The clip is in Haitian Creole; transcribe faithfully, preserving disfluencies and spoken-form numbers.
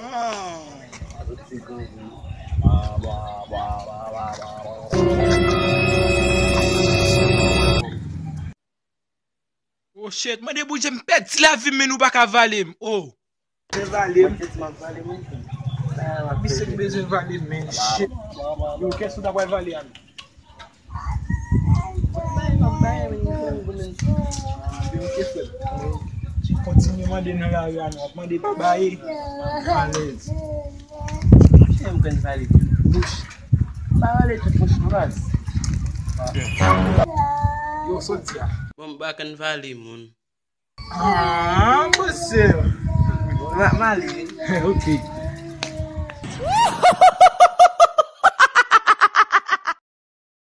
Oh shit, mande Bondye m pèdi lavi m, men nou pa ka vale m. Oh. Vale m. Misye bezwen vale m, men shit. Yo, kiyès ou ta pral vale a? Kontinye mande nan lari a, nou ap mande pa baye. Alèz. Chen m konn vale tout bouch. Pa vale tout bouch, baz. Yo, soti a. Bon, m pa konn vale moun. Ah, monchè. M ap male. Ok.